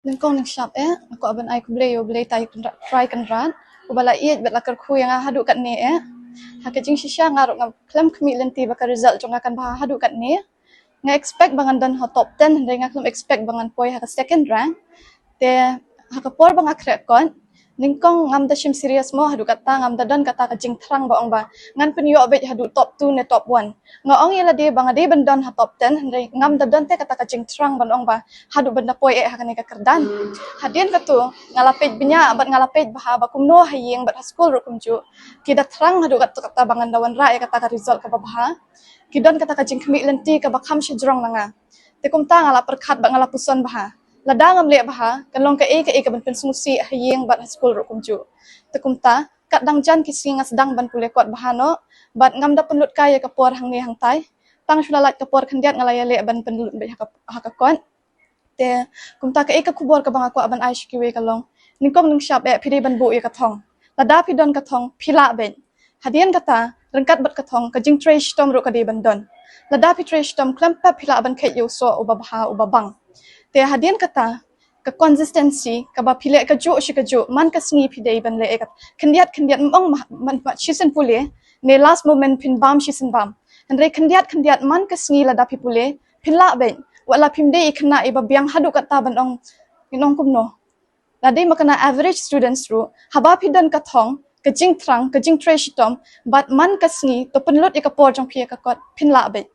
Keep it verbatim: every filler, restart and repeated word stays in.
Nyngkong nyngshap eh, nga kwah ban ai khublei ïa U Blei Trai Kynrad, Trai Kynrad uba la ïeit bad la kyrkhu ïa nga haduh katne eh. Ha ka jingshisha nga ruh nga khlem khmih lynti ba ka result jong nga kan bha haduh katne. Nga expect ba ngan don ha top ten, hynrei nga khlem expect ba ngan poi ha ka second rank. Te ha ka por ba nga khreh kot, nyngkong ngam da shim serious mo, haduh katta ngam da don kata ka jingthrang ba ong ba ngan pynïoh beit haduh top two ne top one. Nga ong ïa lade ba nga dei ban don ha top ten, hynrei ngam da don te kata ka jingthrang ban ong ba haduh ban da poi eh ha kane ka kyrdan. Hadien katu nga la peit bniah bad nga la peit bha ba kumno ha ïing bad ha skul ruh kumjuh ki da thrang haduh katta katta ba ngan da wanrah ïa kata ka result kaba bha. Ki don kata ka jingkhmih lynti kaba kham shajrong na nga. Te kumta nga la pyrkhat bad nga la puson bha, lada ngam leh bha kan long kaei kaei kaban pynsngewsih ha ïing bad ha skul ruh kumjuh. Te kumta katba dang jan ki sngi nga sdang ban pule kot bha noh bad ngam da pynlut kai ïa ka por hangne hangtai. Tang shu la lait ka por khyndiat nga la ïaleh ban pynlut beit ha ka, ha ka kot. Te kumta kaei ka khubor kaba nga kwah ban ai sha kiwei ka long, nyngkong nyngshap eh phi dei ban buh ïa ka thong. Lada phi don ka thong phi lah beit. Hadien kata, ryngkat bad ka thong ka jingtrei shitom ruh ka dei ban don. Lada phi trei shitom khlem pep phi lah ban kheit ïa u soh uba bha uba bang. Te hadien kata, ka consistency kaba phi leh kajuh shi kajuh, man ka sngi phi dei ban leh ïa ka khyndiat khyndiat, ym ong ma, ma, ma shisien pule ne last moment phin bam shisien bam. Hynrei khyndiat khyndiat man ka sngi lada phi pule phin lah beit. Wat la phim dei i khynnah iba biang haduh katta ban ong, in ong kumno. Lada ma kane average students ruh, haba phi don ka thong, ka jingthrang, ka jingtrei shitom, bad man ka sngi to pynlut ïa ka por jong phi ïa ka kot, phin lah beit.